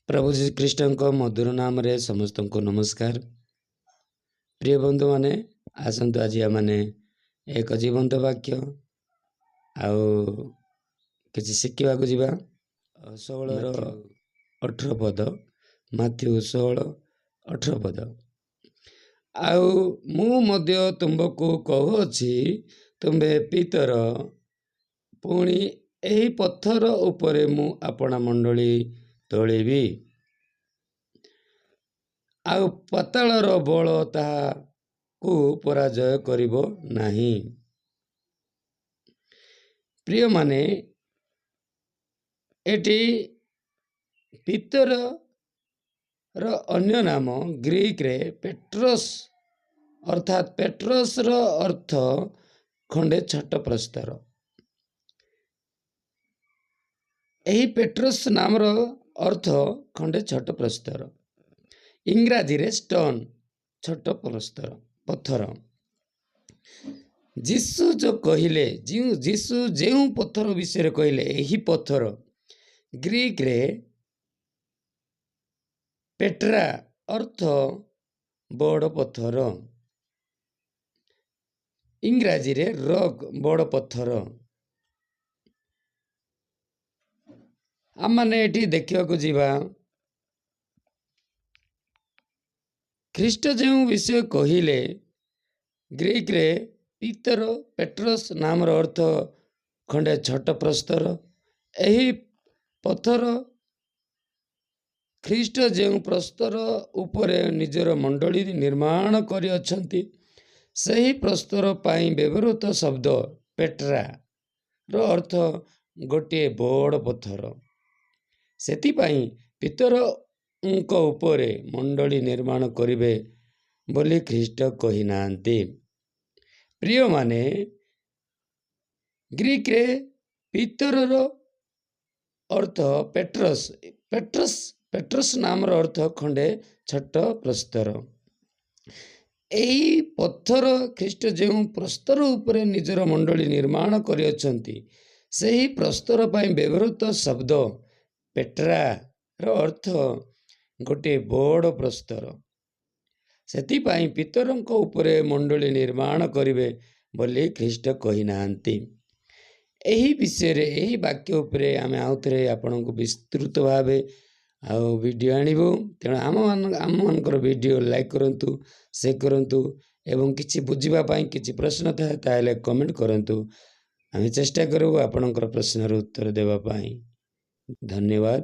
ପ୍ରଭୁ ଯୀଶୁଖ୍ରୀଷ୍ଟଙ୍କ ମଧୁର ନାମରେ ସମସ୍ତଙ୍କୁ ନମସ୍କାର। ପ୍ରିୟ ବନ୍ଧୁମାନେ, ଆସନ୍ତୁ ଆଜି ଆମମାନେ ଏକ ଜୀବନ୍ତ ବାକ୍ୟ ଆଉ କିଛି ଶିଖିବାକୁ ଯିବା। 16ର 18 ପଦ, ମାଥ୍ୟୁ 16:18 ପଦ। ଆଉ ମୁଁ ମଧ୍ୟ ତୁମ୍ଭକୁ କହୁଅଛି, ତୁମ୍ଭେ ପିତର, ପୁଣି ଏହି ପଥର ଉପରେ ମୁଁ ଆପଣା ମଣ୍ଡଳୀ ତୋଳିବି, ଆଉ ପାତାଳର ବଳ ତାହାକୁ ପରାଜୟ କରିବ ନାହିଁ। ପ୍ରିୟମାନେ, ଏଠି ପିତରର ଅନ୍ୟ ନାମ ଗ୍ରୀକରେ ପେଟ୍ରସ୍, ଅର୍ଥାତ୍ ପେଟ୍ରସ୍ର ଅର୍ଥ ଖଣ୍ଡେ ଛୋଟ ପ୍ରସ୍ତର। ଏହି ପେଟ୍ରସ୍ ନାମର ଅର୍ଥ ଖଣ୍ଡେ ଛୋଟ ପ୍ରସ୍ତର। ଇଂରାଜୀରେ ଷ୍ଟୋନ୍, ଛୋଟ ପ୍ରସ୍ତର, ପଥର। ଯୀଶୁ ଯେଉଁ କହିଲେ, ଯୀଶୁ ଯେଉଁ ପଥର ବିଷୟରେ କହିଲେ, ଏହି ପଥର ଗ୍ରୀକରେ ପେଟ୍ରା ଅର୍ଥ ବଡ଼ ପଥର, ଇଂରାଜୀରେ ରକ୍, ବଡ଼ ପଥର। ଆମମାନେ ଏଠି ଦେଖିବାକୁ ଯିବା, ଖ୍ରୀଷ୍ଟ ଯେଉଁ ବିଷୟ କହିଲେ, ଗ୍ରୀକରେ ପିତର ପେଟ୍ରସ୍ ନାମର ଅର୍ଥ ଖଣ୍ଡେ ଛୋଟ ପ୍ରସ୍ତର। ଏହି ପଥର ଖ୍ରୀଷ୍ଟ ଯେଉଁ ପ୍ରସ୍ତର ଉପରେ ନିଜର ମଣ୍ଡଳୀ ନିର୍ମାଣ କରିଅଛନ୍ତି, ସେହି ପ୍ରସ୍ତର ପାଇଁ ବ୍ୟବହୃତ ଶବ୍ଦ ପେଟ୍ରାର ଅର୍ଥ ଗୋଟିଏ ବଡ଼ ପଥର। ସେଥିପାଇଁ ପିତରଙ୍କ ଉପରେ ମଣ୍ଡଳୀ ନିର୍ମାଣ କରିବେ ବୋଲି ଖ୍ରୀଷ୍ଟ କହିନାହାନ୍ତି। ପ୍ରିୟମାନେ, ଗ୍ରୀକରେ ପିତରର ଅର୍ଥ ପେଟ୍ରସ୍, ପେଟ୍ରସ୍ ପେଟ୍ରସ୍ ନାମର ଅର୍ଥ ଖଣ୍ଡେ ଛୋଟ ପ୍ରସ୍ତର। ଏହି ପଥର ଖ୍ରୀଷ୍ଟ ଯେଉଁ ପ୍ରସ୍ତର ଉପରେ ନିଜର ମଣ୍ଡଳୀ ନିର୍ମାଣ କରିଅଛନ୍ତି, ସେହି ପ୍ରସ୍ତର ପାଇଁ ବ୍ୟବହୃତ ଶବ୍ଦ ପେଟ୍ରାର ଅର୍ଥ ଗୋଟିଏ ବଡ଼ ପ୍ରସ୍ତର। ସେଥିପାଇଁ ପିତରଙ୍କ ଉପରେ ମଣ୍ଡଳୀ ନିର୍ମାଣ କରିବେ ବୋଲି ଖ୍ରୀଷ୍ଟ କହିନାହାନ୍ତି। ଏହି ବିଷୟରେ, ଏହି ବାକ୍ୟ ଉପରେ ଆମେ ଆଉଥରେ ଆପଣଙ୍କୁ ବିସ୍ତୃତ ଭାବେ ଆଉ ଭିଡ଼ିଓ ଆଣିବୁ। ତେଣୁ ଆମମାନଙ୍କର ଭିଡ଼ିଓ ଲାଇକ୍ କରନ୍ତୁ, ସେୟାର କରନ୍ତୁ ଏବଂ କିଛି ବୁଝିବା ପାଇଁ କିଛି ପ୍ରଶ୍ନ ଥାଏ ତାହେଲେ କମେଣ୍ଟ କରନ୍ତୁ। ଆମେ ଚେଷ୍ଟା କରିବୁ ଆପଣଙ୍କର ପ୍ରଶ୍ନର ଉତ୍ତର ଦେବା ପାଇଁ। ଧନ୍ୟବାଦ।